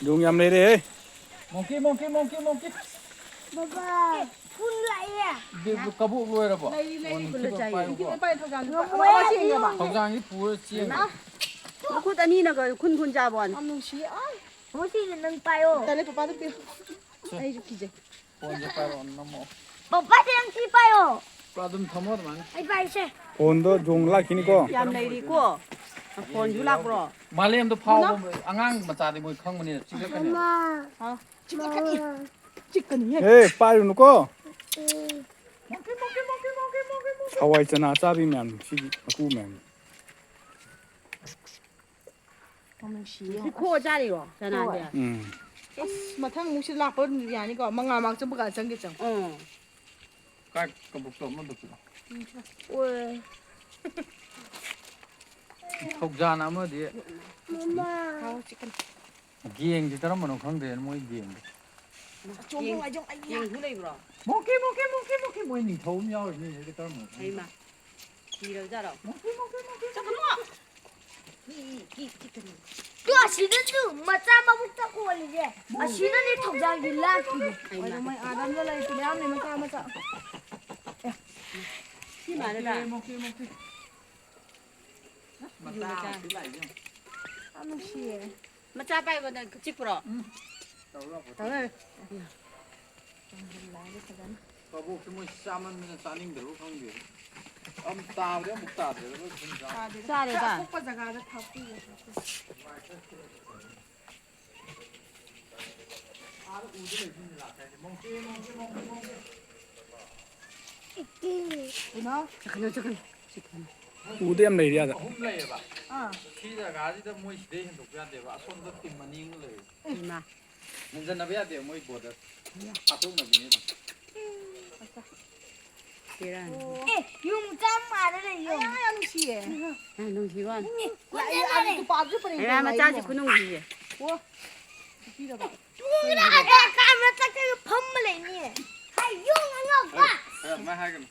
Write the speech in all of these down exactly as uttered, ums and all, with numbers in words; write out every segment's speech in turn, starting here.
ꯌꯣꯡ ꯌꯥꯝ ꯂꯩꯔꯦꯍꯦ꯫ ꯃꯣꯡꯀꯤ, ꯃꯣꯡꯀꯤ, ꯃꯣꯡꯀꯤ, ꯃꯣꯡꯀꯤ꯫ ꯕꯕꯥ, ꯐꯨꯟ ꯂꯥꯛꯑꯦ꯫ ꯕꯦ-, ꯕꯦ-, ꯀꯕꯣꯛ ꯂꯣꯏꯔꯕꯣ? ꯂꯩꯔꯤ, ꯂꯩꯔꯤ꯫ ꯑꯣ, ꯅꯤꯡꯊꯤꯕ ꯄꯥꯏꯌꯨꯀꯣ꯫ ꯉꯝꯃꯣꯏ꯫ ꯑꯃ ꯁꯦꯡꯉꯦꯕ꯫ ꯊꯧꯖꯥꯡꯁꯤ ꯄꯨꯔ ꯆꯦꯟ꯫ ꯃꯈꯨꯠ ꯑꯅꯤꯅꯒ ꯈꯨꯟ ꯈꯨꯟ ꯆꯥꯕ ꯋꯥꯅꯤ꯫ ꯌꯥꯝ ꯅꯨꯡꯁꯤꯌꯦ꯫ ꯑꯥ꯫ ꯃꯣꯁꯤꯁꯦ ꯅꯪ ꯄꯥꯏꯌꯣ꯫ ꯇꯜꯂꯦ, ꯄꯄꯥꯗ ꯄꯤꯌꯨ꯫ ꯁꯦ꯫ ꯑꯩꯁꯨ ꯀꯤꯖꯩ꯫ ꯐꯣꯟꯁꯦ ꯄꯥꯏꯔꯛꯑꯣ, ꯅꯝꯃꯛꯑꯣ꯫ ꯄꯄꯥꯁꯦ ꯅꯪ ꯁꯤ ꯄꯥꯏꯌꯣ꯫ ꯑꯗꯨꯝ ꯊꯝꯃꯣ ꯑꯗꯨꯃꯥꯏꯅ꯫ ꯑꯩ ꯄꯥꯏꯁꯦ꯫ ꯐꯣꯟꯗꯣ ꯌꯣꯡ ꯂꯥꯛꯈꯤꯅꯤꯀꯣ꯫ ꯌꯥꯝ ꯂꯩꯔꯤꯀꯣ꯫ ꯐꯣꯟꯁꯨ ꯂꯥꯛꯄ꯭ꯔꯣ? ꯃꯥꯂꯦꯝꯗꯣ ꯐꯥꯎꯕ, ꯑꯉꯥꯡ ꯃꯆꯥꯗꯤ ꯃꯣꯏ ꯈꯪꯕꯅꯤꯅ ꯆꯤꯛꯂꯛꯀꯅꯤ꯫ ꯃꯃꯥ꯫ ꯍꯥꯎ꯫ ꯆꯤꯛꯂꯛꯀꯅꯤ꯫ ꯆꯤꯛꯀꯅꯤꯍꯦ꯫ ꯑꯦ, ꯄꯥꯏꯔꯨꯅꯨꯀꯣ꯫ ꯎꯝ꯫ ꯍꯋꯥꯏ ꯆꯅꯥ ꯆꯥꯕꯤ ꯃꯌꯥꯝ, ꯁꯤꯒꯤ ꯃꯀꯨ ꯃꯌꯥꯝ꯫ ꯌꯥꯝ ꯅꯨꯡꯁꯤꯌꯦ꯫ ꯁꯤ ꯈꯣꯛꯑ ꯆꯥꯔꯤꯔꯣ, ꯆꯅꯥꯁꯦ? ꯍꯣꯏ꯫ ꯎꯝ꯫ ꯑꯁ, ꯃꯊꯪ ꯑꯃꯨꯛ ꯁꯤ ꯂꯥꯛꯄ ꯌꯥꯅꯤꯀꯣ? ꯃꯉꯥ ꯃꯉꯥ ꯆꯪꯕ ꯀꯥꯟꯗ ꯆꯪꯒꯦ ꯆꯪꯉꯨ꯫ ꯎꯝ꯫ ꯀꯥꯏ ꯀꯕꯣꯛꯇꯣ ꯑꯃꯗꯣ ꯄꯤꯔꯛꯑꯣ꯫ ꯎꯝ, ꯁꯦ꯫ ꯑꯣꯏ꯫ ꯊꯧꯖꯥꯟ ꯑꯃꯗꯤ꯫ ꯃꯃꯥ꯫ ꯍꯥꯎ, ꯆꯤꯛꯀꯟ꯫ ꯒꯦꯡꯁꯦ ꯀꯔꯝꯕꯅꯣ ꯈꯪꯗ꯭ꯔꯦꯅꯦ, ꯃꯣꯏ ꯒꯦꯡꯗꯣ꯫ ꯑꯆꯣꯡꯕ ꯒꯦꯡ-, ꯂꯥꯏꯖꯣꯡ ꯑꯩ ꯒꯦꯡꯁꯨ ꯂꯩꯕ꯭ꯔꯣ? ꯃꯣꯡꯀꯤ, ꯃꯣꯡꯀꯤ, ꯃꯣꯡꯀꯤ, ꯃꯣꯡꯀꯤ, ꯃꯣꯏ ꯅꯤꯡꯊꯧ ꯑꯃ ꯌꯥꯎꯔꯤꯅꯦ, ꯁꯤꯗ ꯀꯔꯝꯕꯅꯣ ꯈꯪꯗꯦ꯫ ꯍꯩꯃꯥ, ꯊꯤꯔꯕꯖꯥꯠꯂꯣ? ꯃꯣꯡꯀꯤ, ꯃꯣꯡꯀꯤ, ꯃꯣꯡꯀꯤ꯫ ꯆꯠꯀꯅꯨ! ꯃꯤ, ꯃꯤ, ꯆꯤꯛꯀꯅꯤ꯫ ꯇꯨ, ꯑꯁꯤꯗꯁꯨ ꯃꯆꯥ ꯃꯕꯨꯛꯇ ꯀꯣꯜꯂꯤꯁꯦ꯫ ꯑꯁꯤꯗꯅꯦ ꯊꯧꯖꯥꯜꯒꯤ ꯂꯥꯛꯄꯤꯁꯦ꯫ ꯍꯩꯃꯥ꯫ ꯑꯗꯣ ꯃꯣꯏ ꯑꯥꯗ ꯑꯝꯇ ꯂꯩꯇꯦ, ꯃꯌꯥꯝ ꯂꯩ, ꯃꯆꯥ, ꯃꯆꯥ꯫ ꯑꯦ꯫ ꯁꯤ ꯃꯥꯜꯂꯦꯗ꯫ ꯃꯣꯡꯀꯤ, ꯃꯣꯡꯀꯤ, ꯃꯣꯡꯀꯤ꯫ ꯃꯆꯥ ꯃꯆꯥ꯫ ꯃꯁꯤ ꯂꯥꯛꯏꯁꯦ ꯌꯦꯡꯉꯨ꯫ ꯌꯥꯝ ꯅꯨꯡꯁꯤꯌꯦ꯫ ꯃꯆꯥ ꯄꯥꯏꯕ ꯅꯪ ꯆꯤꯛꯄ꯭ꯔꯣ? ꯎꯝ꯫ ꯇꯧꯔꯣ, ꯇꯧꯔꯣ꯫ ꯀꯕꯣꯛꯁꯦ ꯃꯣꯏ ꯆꯥꯃꯟꯗꯅ ꯆꯥꯅꯤꯡꯗ꯭ꯔꯕ ꯈꯪꯗꯦ꯫ ꯑꯃꯨꯛ ꯇꯥꯕꯗꯤ ꯑꯃꯨꯛ ꯇꯥꯗ꯭ꯔꯦꯗ, ꯃꯣꯏ ꯈꯨꯟ ꯆꯥ-, ꯇꯥꯗꯦꯗ꯫ ꯆꯥꯔꯦꯗ꯫ ꯑꯁꯣꯛꯄ ꯖꯒꯥꯗ ꯊꯥꯛꯄꯤꯌꯣ꯫ ꯀꯩꯅꯣ? ꯆꯠꯀꯅꯨ, ꯆꯠꯀꯅꯨ꯫ ꯎꯗ ꯌꯥꯝ ꯂꯩꯔꯤ ꯑꯥꯗ꯫ ꯑꯍꯨꯝ ꯂꯩꯌꯦꯕ꯫ ꯑꯥ꯫ ꯁꯤ ꯖꯒꯥꯁꯤꯗ ꯃꯣꯏ ꯁꯤꯗꯩ ꯍꯦꯟꯗꯣꯛꯄ ꯌꯥꯗꯦꯕ꯫ ꯑꯁꯣꯝꯗ ꯇꯤꯝ ꯑꯅꯤ ꯑꯃ ꯂꯩꯌꯦ꯫ ꯏꯃꯥ꯫ ꯍꯦꯟꯖꯟꯅꯕ ꯌꯥꯗꯦꯕ ꯃꯣꯏ ꯕꯣꯔꯗꯔ꯫ ꯍꯥꯠꯇꯣꯛꯅꯕꯤꯅꯦ ꯑꯗꯨꯝ꯫ ꯕꯦꯔꯥꯅꯤ꯫ ꯑꯦ, ꯌꯣꯡ ꯃꯆꯥ ꯑꯃ ꯃꯥꯜꯂꯦ ꯂꯩ, ꯌꯣꯡ꯫ ꯑꯩ ꯌꯥꯝ ꯅꯨꯡꯁꯤꯌꯦ꯫ ꯌꯥꯝ ꯅꯨꯡꯁꯤꯕ ꯋꯥꯅꯤ꯫ ꯑꯦ, ꯂꯥꯛꯑꯦ, ꯂꯥꯛꯑꯦ, ꯂꯥꯛꯑꯦ꯫ ꯇꯨꯄꯥꯗꯨꯁꯨ ꯄꯔꯦꯡ ꯄꯔꯦꯡ ꯂꯥꯛꯏ, ꯌꯣꯡ꯫ ꯑꯦ, ꯃꯆꯥꯁꯤ ꯈꯨꯅꯨꯡꯁꯤꯁꯦ꯫ ꯑꯣ, ꯅꯨꯄꯤꯔꯕ? ꯇꯨꯡꯗ ꯑꯦ, ꯀꯥ ꯃꯊꯛꯇꯒ ꯐꯝꯃ ꯂꯩꯅꯤ꯫ ꯍꯥꯏ, ꯌꯣꯡ ꯑꯉꯧꯕ꯫ ꯑꯦ, ꯑꯗꯨꯃꯥꯏ ꯍꯥꯏꯒꯅꯨ꯫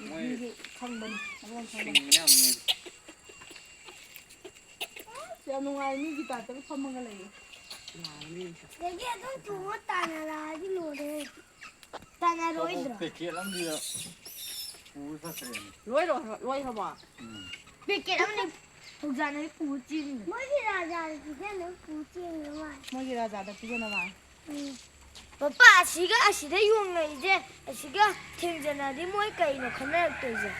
ꯃꯣꯏ ꯃꯤꯗꯤ ꯈꯪꯕꯅꯤ, ꯃꯔꯣꯟ ꯈꯪꯕꯅꯤ꯫ ꯁꯤꯡꯕꯅꯦ ꯌꯥꯝ ꯃꯣꯏꯗꯤ꯫ ꯌꯥꯝ ꯅꯨꯡꯉꯥꯏ, ꯃꯤꯒꯤ ꯇꯥꯏꯞꯇꯒ ꯐꯝꯃꯒ ꯂꯩꯌꯦ꯫ ꯑꯗꯒꯤ ꯑꯗꯨꯝ ꯊꯣꯡꯉ ꯇꯥꯟꯅꯔꯛꯑꯗꯤ ꯂꯣꯏꯔꯦ꯫ ꯇꯥꯟꯅꯔꯣꯏꯗ꯭ꯔꯣ? ꯄꯦꯀꯦꯠ ꯑꯃꯗꯤ ꯄꯨꯔ ꯆꯠꯈ꯭ꯔꯦꯅꯦ꯫ ꯂꯣꯏꯔꯣ-, ꯂꯣꯏꯈ꯭ꯔꯕꯣ? ꯎꯝ꯫ ꯄꯦꯀꯦꯠ ꯑꯃꯅꯤ ꯐꯧꯖꯥꯅ ꯄꯨꯔ ꯆꯦꯟꯈ꯭ꯔꯦ꯫ ꯃꯣꯏꯒꯤ ꯔꯥꯖꯥꯗ ꯄꯤꯖꯅꯕ ꯄꯨꯔ ꯆꯦꯟꯈ꯭ꯔ ꯃꯥꯜꯂꯦ꯫ ꯃꯣꯏꯒꯤ ꯔꯥꯖꯥꯗ ꯄꯤꯖꯅꯕ? ꯎꯝ꯫ ꯄꯄꯥ, ꯑꯁꯤꯒ ꯑꯁꯤꯗ ꯌꯣꯡꯉꯛꯏꯁꯦ, ꯑꯁꯤꯒ ꯊꯦꯡꯖꯅꯔꯗꯤ ꯃꯣꯏ ꯀꯩꯅꯣ ꯈꯟꯅꯔꯛꯇꯣꯏꯁꯦ?